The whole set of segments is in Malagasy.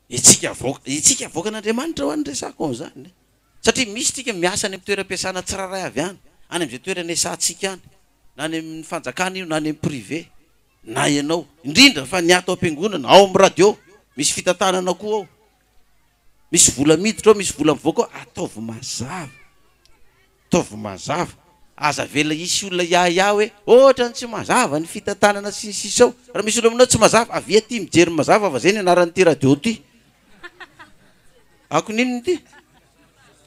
Itsika avoaka, itsika avoakan'Andriamanitra ho an'ny resako an'izany. Satria misy tsika miasa any amin'ny toeram-piasana tsirairay avy any, any amin'izay toerana iasantsika any, na any amin'ny fanjakana io na any amin'ny privé, na ianao, indrindra fa ny ato am-piangonana, ao amin'ny radio, misy fitantanana koa ao, misy vola miditra ao, misy vola mivoaka ao, ataovy mazava. Ataovy mazava. Aza avela hisy olona hiahiahy hoe ohatran'ny tsy mazava ny fitantanana sy ny sisa ao. Raha misy olona aminao tsy mazava, avia aty mijery mazava fa zay ny anaran'ity radio ity. Akon'inona ity?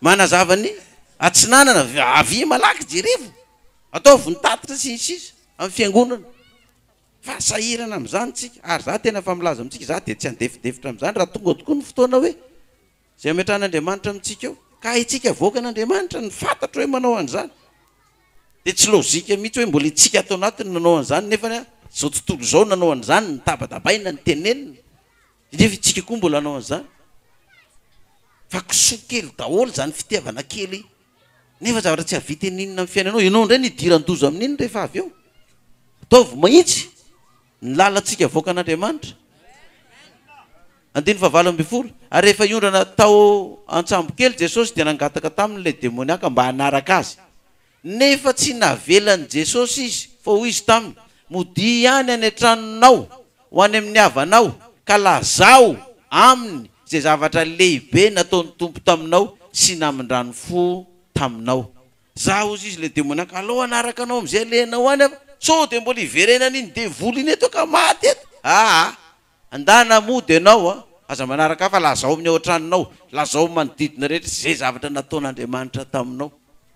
Manazava ny atsinanana, avia malaky jerevo. Ataovy ny tatitra sy ny sisa amin'ny fiangonana. Fa sahirana amin'izany tsika. Ary za tena efa milaza amintsika, za dia tsy handefidefitra amin'izany raha tonga tokoa ny fotoana hoe Izay ametrahan'Andriamanitra amintsika eo. Ka haintsika avoakan'Andriamanitra ny fantatro hoe manao an'izany. Dia tsy lojika mihitsy hoe mbola itsika ato anatiny no nanao an'izany nefa izao tontolo izao nanao an'izany, nitabatabaina, nitenenina. Nefa itsika koa mbola hanao an'izany. Fa kisoa kely daholo izany fitiavana kely nefa zavatra tsy hahavita n'inona amin'ny fiainanao. Ianao indray no hidiran-doza amin'iny rehefa avy eo. Ataovy mahitsy. Ny lalantsika avoakan'Andriamanitra. Andininy fahavalo ambin'ny folo. Ary rehefa hiondrana tao an-tsambokely Jesosy dia nangataka taminy ilay demoniaka mba hanaraka azy. Nefa tsy navelan'i Jesosy izy, fa hoy izy taminy, Modia ihany any an-tranonao, ho any amin'ny havanao, ka lazao aminy izay zavatra lehibe nataon'ny Tompo taminao sy namindrany fo taminao. Za hozy izy le demoniaka, alao hanaraka anao amizay alehanao any aho fa sao de mbola hiverenan'iny devoly iny eto ka maty eto aa! Andana mody ianao a! Aza manaraka ahy fa lazao amin'ny ao an-tranonao, lazao amin'ny manodidina rehetra izay zavatra nataon'Andriamanitra taminao.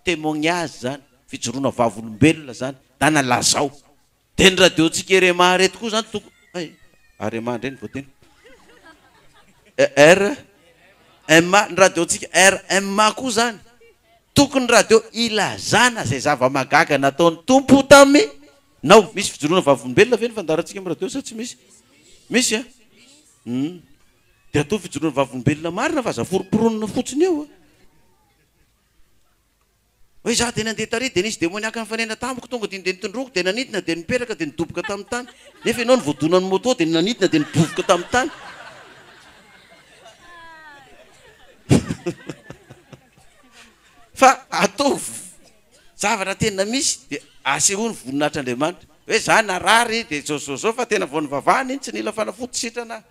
Témoignage zany, fijoroana vavolombelona zany, ndana lazao. Dia ny radio-ntsika RMA ireto koa zany toko hay RMA indray no voateny. RMA, ny radio-ntsika RMA koa zany tokony radio ilazana izay zava-mahagaga nataon'ny Tompo taminao. Misy fijoroana vavolombelona ve ny fandaharantsika amin'ny radio sa tsy misy? Misy a? Hum. Dia atao fijoroana vavolombelona marina fa aza foromporonina fotsiny eo a. Hoe izaho dia nandeha tary dia nisy demoniaka nifanena tamiko, tonga dia nitondroko dia nanidina dia nipetraka dia nidoboka tamin'ny tany. Nefa ianao no voadonan'ny moto dia nanidina dia nibovoka tamin'ny tany. Fa ataovy zavatra tena misy dia asehoy ny voninahitr'Andriamanitra. Hoe izaho narary dia izao izao izao fa tena vao nivavahana iny tsy nila fanafody sitrana aho.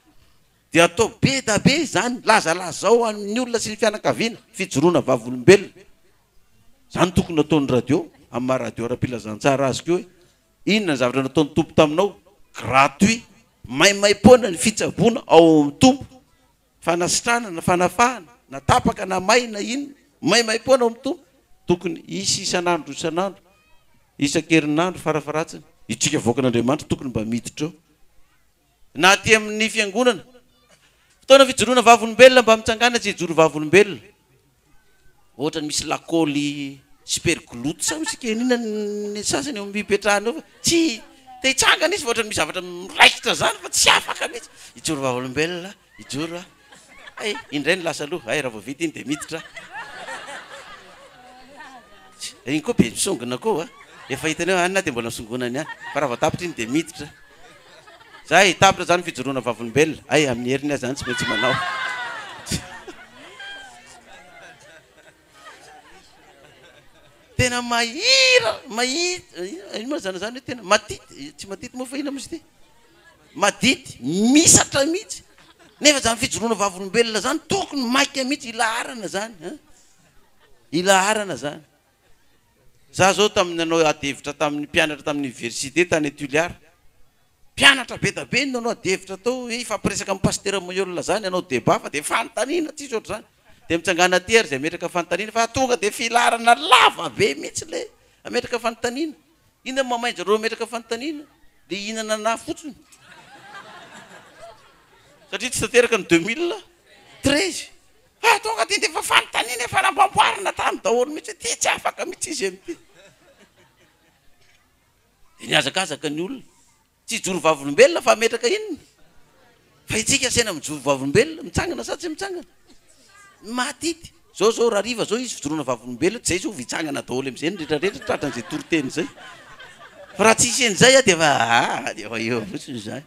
Dia atao be da be izany, lazalazao amin'ny olona sy ny fianakaviana, fijoroana vavolombelona. Izany tokony nataon'ny radio, amin'ny maha radio ara-pilazantsara azy koa hoe, inona ny zavatra nataon'ny Tompo taminao? Gratuit, maimaimpoana ny fitsaboana ao amin'ny Tompo, fanasitranana, fanafahana, na tapaka na may na inona, maimaimpoana ao amin'ny Tompo. Tokony hisy isan'andro isan'andro, isan-kerinandro farafaharatsiny, itsika vahoakan'Andriamanitra tokony mba miditra eo. Na aty amin'ny fiangonana. Fotoana fijoroana vavolombelona mba mitsangàna tsy hijoro vavolombelona. Ohatra ny misy lakôly supergloute sa misy inona ny sasany eo amin'ny ipetrahana eo fa tsy te hitsangana izy fa ohatra ny misy zavatra miraikitra zany fa tsy afaka mihitsy. Hijoro vavolombelona, hijoro aho. Hay, iny indray no lasa aloha. Hay, raha vao vita iny dia miditra. Iny koa be misongona koa a. Efa hitany hoe anona dia mbola misongonany ihany. Fa raha vao tapitra iny dia miditra. Zay, tapitra zany fijoroana vavolombelona. Hay, amin'ny heriny aho zany tsy maintsy manao. Tena mahira, mahita, ino moa zany zany hoe tena matity, tsy matity moa fa inona moa izy ity? Madity, misatra mihitsy. Nefa zany fijoroana vavolombelona zany tokony maika mihitsy, ilaharana zany an. Ilaharana zany. Za zao tamin'ny nanao ady hevitra tamin'ny mpianatra tamin'ny université tany Toliara. Mpianatra be da be no nanao ady hevitra tao hoe hifampiresaka amin'ny pasitera Maihol zany, hanao débat fa dia fanontaniana tsisy ohatr'izany. Dia mitsangàna aty ary izay hametraka fanontaniana fa tonga dia filaharana lava be mihitsy ilay hametraka fanontaniana. Inona no mamay zareo hametraka fanontaniana? Dia hihinana anah fotsiny. Satria tsy tanteraka ny 2013. Fa tonga aty dia efa fanontaniana efa nampamboarina tany daholo mihitsy hoe ity tsy afaka mihitsy izy amin'ity. Dia nihazakazaka ny olona. Tsy hijoro vavolombelona fa hametraka inona? Fa itsika asaina mijoro vavolombelona, mitsangana sa tsy mitsangana? Matity. Zao zao rahariva zao izy fijoroana vavolombelona, tsy zay zao vitsangana daholo amizay ny rehetra rehetra tratran'izay toriteny zay. Fa raha tsisy an'izay aho dia efa aa dia efa eo fotsiny zany.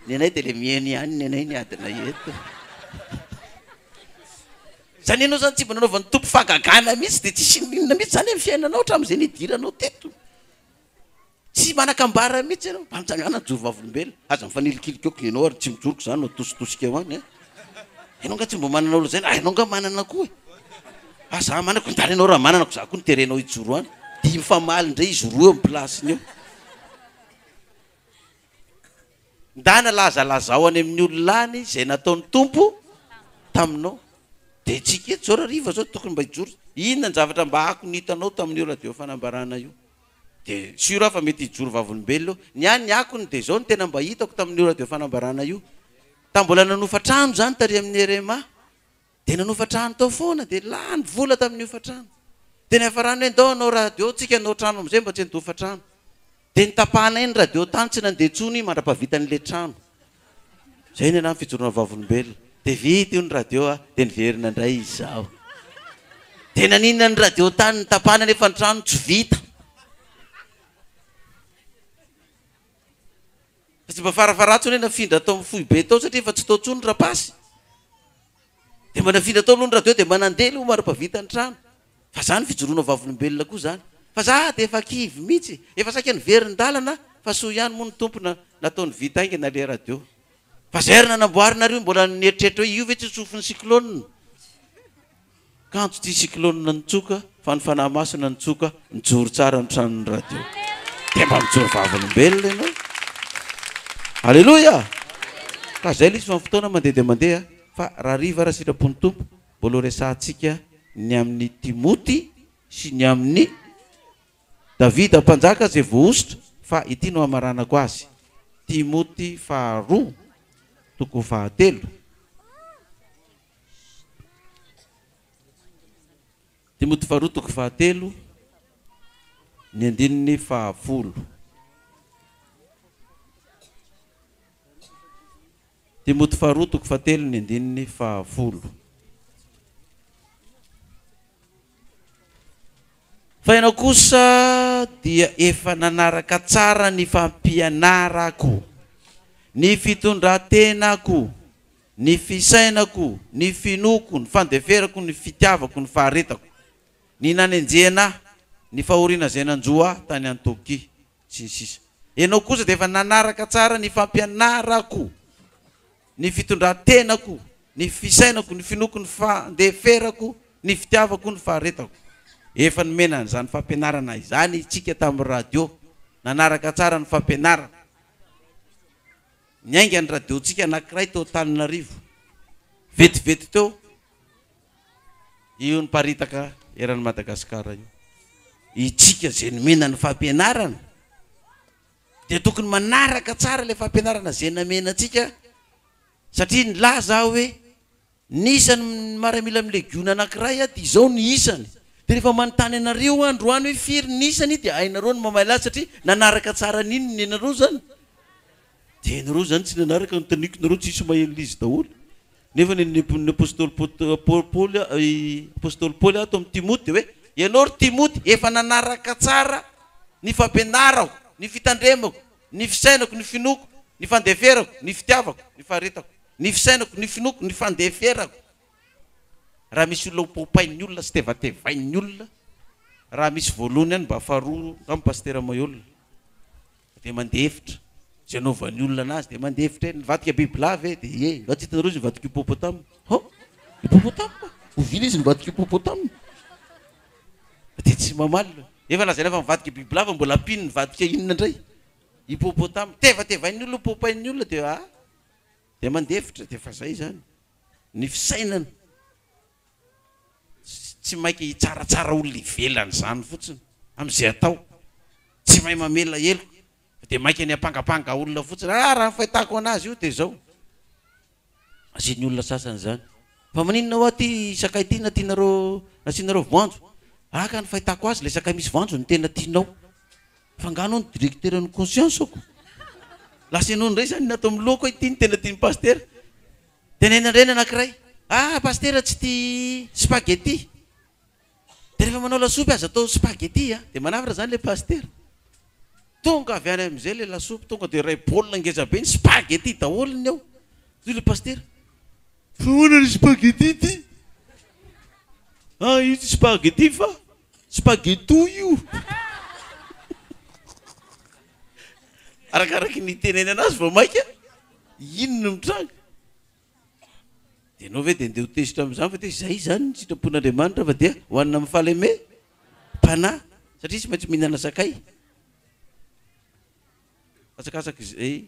Ny anay dia le mihaino ihany ny anay ny adinay eto. Zany ianao zany tsy mba nanaovan'ny Tompo fahagagana mihitsy dia tsisy inona mihitsy zany amin'ny fiainanao hatramin'izay nidiranao teto. Tsy manan-kambara mihitsy ianao. Mba mitsangàna mijoro vavolombelona. Aza mifanilikilika eo, ianao ary tsy mijoro ko zany no atositosika eo any a. Ianao nga tsy mba manana ho lazaina, ah ianao nga manana koa e. Ah za manana ko, ndany ianao raha manana ko za koa no terenao hijoro any. Dia mifamaly indray izy roa eo amin'ny place-ny eo. Ndana lazalazao any amin'ny olona any izay nataon'ny Tompo taminao. Dia tsika eto zao rariva zao tokony mba hijoro. Inona ny zavatra mba akony hitanao tamin'io radio fanambarana io? Dia sûr aho fa mety hijoro vavolombelona eo. Ny ahy ny akony dia izao no tena mba hitako tamin'io radio fanambarana io. Tamin'ny mbola nanofa trano izany tary amin'ny rma. Dia nanofa trano tao foana dia lany vola tamin'ny hofa-trano. Dia niafarany hoe ndao hanao radio tsika hanao trano amin'izay mba tsy handofa trano. Dia nitapahanay ny radio tany tsy nandeha intsony mandra-pahavitan'ilay trano. Izay ny anahy ny fijoroana vavolombelona. Dia vita io ny radio a, dia niverina indray izaho. Dia naninona ny radio tany nitapahana nefa ny trano tsy vita. Fa tsy mba farafaharatsiny hoe nafindra tao amin'ny foibe tao satria efa tsy tao intsony rapasy. Dia mba nafindra tao aloha ny radio dia mba nandeha aloha mara-pahavita ny trano. Fa zany fijoroana vavolombelona koa zany. Fa za dia efa kivy mihitsy. Efa saika niverin-dalana fa soa ihany moa ny Tompo na nataony vita haingana ilay radio. Fa zay ary nanamboarina ary io mbola nieritreritra hoe io ve tsy tsofin'ny cyclone. Kanjo ity cyclone nitsoka fa ny Fanahy Masina nitsoka nijoro tsara ny tranon'ny radio. Dia mba mijoro vavolombelona ianao. Aleloia! Ka zay ilay izy fa ny fotoana mandeha dia mandeha fa rahariva raha sitrapon'ny Tompo mbola ho resahantsika ny amin'i Timoty sy ny amin'i Davida mpanjaka izay voahosotra fa ity no hamaranako azy, Timoty faharoa toko fahatelo. Timoty faharoa toko fahatelo ny andininy fahafolo. Timoty faharoa toko fahatelo ny andininy fahafolo. Fa ianao kosa dia efa nanaraka tsara ny fampianarako, ny fitondran-tenako, Ny fisainako, ny finoako, ny fandeferako, ny fitiavako, ny faharetako, ny nanenjehana ahy, ny fahoriana izay nanjo ahy tany Antiokia, sy ny sisa Ianao kosa dia efa nanaraka tsara ny fampianarako, ny fitondran-tenako, ny fisainako, ny finoako, ny fandeferako, ny fitiavako, ny faharetako. Efa nomena an'izany fampianarana izany isika tamin'ny radio, nanaraka tsara ny fampianarana. Niainga ny radio-ntsika anankiray tao Antananarivo. Vetivety teo, io niparitaka eran'i Madagasikara io. Itsika izay nomena ny fampianarana dia tokony manaraka tsara ilay fampianarana izay namena antsika satria nilaza aho hoe Ny isan'ny maramila amin'ny legiona anankiray dia izao ny isany. Dia rehefa manontany anareo aho androany hoe firy ny isany dia hainareo ny mamaly azy satria nanaraka tsara an'inona ianareo izany? Dia ianareo izany tsy nanaraka, anontaniako nareo tsisy maheno ilay izy daholo. Nefa ny ny apostoly Paoly apostoly Paoly ato amin'i Timoty dia hoe ianao ry Timoty efa nanaraka tsara ny fampianarako, ny fitandremako, ny fisainako, ny finoako, ny fandeferako, ny fitiavako, ny faharetako. Ny fisainako, ny finoako, ny fandeferako. Raha misy olona hopopain'ny olona sy tevatevain'ny olona, raha misy voalohany ihany mba faharoa angamba Pasitera Maheola dia mandefitra. Izay anaovan'ny olona anazy dia mandefitra e. Nivadika bibilava e, dia ie. Nga tsy hitanareo izy nivadika hippopotame? Hô? Hippopotame? Oviana izy nivadika hippopotame? Dia tsy mamaly. Efa lazaina fa nivadika bibilava mbola ampiany nivadika inona indray? Hippopotame. Tevatevain'ny olona, hopopain'ny olona dia ah. Dia mandefitra dia efa zay zany ny fisainana, tsy maika hitsaratsara olona ivelany zany fotsiny amin'izay atao, tsy mahay mamela heloka fa dia maika ny hampangapanga olona fotsiny, ah raha ny fahitako anazy io dia zao, asian'ny olona sasany zany, fa maninona hoa ty sakay ty na tianareo nasianareo voanjo, ah ka ny fahitako azy ilay sakay misy voanjo no tena tianao. Fa nga anao no directeur ny conscience-ko? Lasa ianao indray zany ny ato amin'ny lohako hoe ity no tena tian'i Pasitera. Tenenina indray ny anankiray, ah Pasitera tsy tia spaghetti. Dia rehefa manao lasopy aza atao spaghetti a! Dia manafatra zany ilay Pasitera. Tonga avy any amin'izay ilay lasopy, tonga dia iray baolina ngeza be ny spaghetti daholo ny ao. Hoy ilay Pasitera, fa ahoana ny spaghetti ity? Ah io tsy spaghetti fa spaghetto io. Arakaraky ny itenenana azy vao maika iny no mitranga. Dia ianao ve dia ndeha ho tezitra amin'izany fa dia izay izany ny sitrapon'Andriamanitra fa dia hohanina amin'ny fahaleme panahy satria tsy maintsy mihinana sakay. Asakasaka izay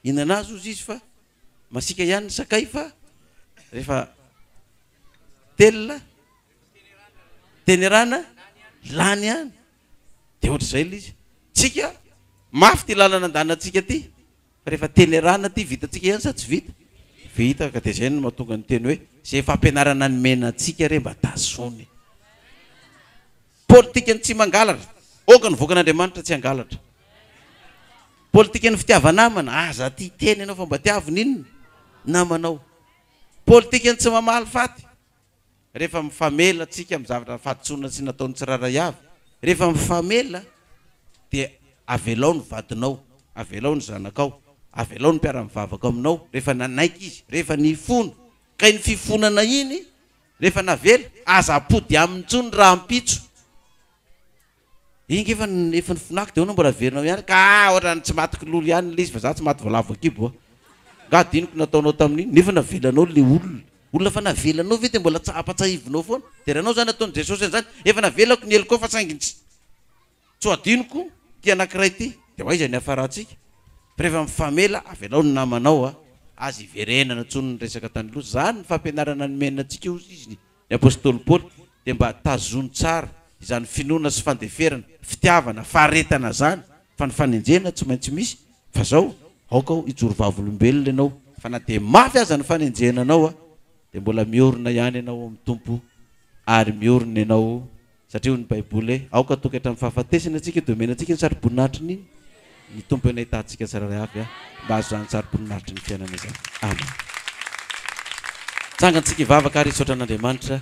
hihinana azy hozy izy fa masiaka ihany ny sakay fa rehefa telina tenerana lany ihany. Dia ohatr'izay ilay izy. Tsika mafy ity lalana andehanantsika ity fa rehefa tenerana ity vitantsika ihany sa tsy vita? Vita ka dia izay no mahatonga ny teny hoe izay fampianarana nomena antsika re mba tazony. Politikan'ny tsy mangalatra. Aoka ny vokan'Andriamanitra tsy hangalatra. Politikan'ny fitiava-namana. Aza tia tena ianao fa mba tiavo ny inona? Namanao. Politikan'ny tsy mamaly faty. Rehefa mifamela tsika amin'ny zavatra fahadisoana tsy nataon'ny tsirairay avy, rehefa mifamela dia avelao ny vadinao, avelao ny zanakao, avelao ny mpiara-mivavaka aminao rehefa nanaiky izy, rehefa nifona. Ka iny fifonana iny rehefa navela, aza apody aminy intsony rahampitso. Iny efa efa nifonako dia ahoana mbola averinao ihany ka ah ohatran'ny tsy maty kilolo ihany ilay izy fa za tsy maty voalavo an-kibo a. Nga adinoko nataonao tamin'iny nefa navelanao le olona. Olona efa navelanao ve dia mbola ampatsiahivinao foana? Dia raha anao zany ataon'i Jesosy an'izany, efa navelako ny helokao fa saingy tsy tsy ho adinoko ity anankiray ity. Dia ho aiza ny hiafarantsika? Fa rehefa mifamela, avelao ny namanao a, aza iverenana intsony ny resaka tany aloha. Zany ny fampianarana nomena antsika hozy izy. Ny apostoly Paoly dia mba tazony tsara izany finoana sy fandeferana, fitiavana, faharetana izany fa ny fanenjehana tsy maintsy misy fa zao aoka aho hijoro vavolombelona ianao fa na dia mafy aza ny fanenjehana anao dia mbola miorina ihany ianao ao amin'ny Tompo ary miorina ianao satria hoy ny baiboly hoe aoka hatoky hatramin'ny fahafatesana isika dia omena antsika ny saroboninahitry ny ny Tompo eny ahitantsika tsirairay avy mba hahazo izany saroboninahitry ny fiainana izany. Amen. Tsangantsika hivavaka ary hisaotra an'Andriamanitra.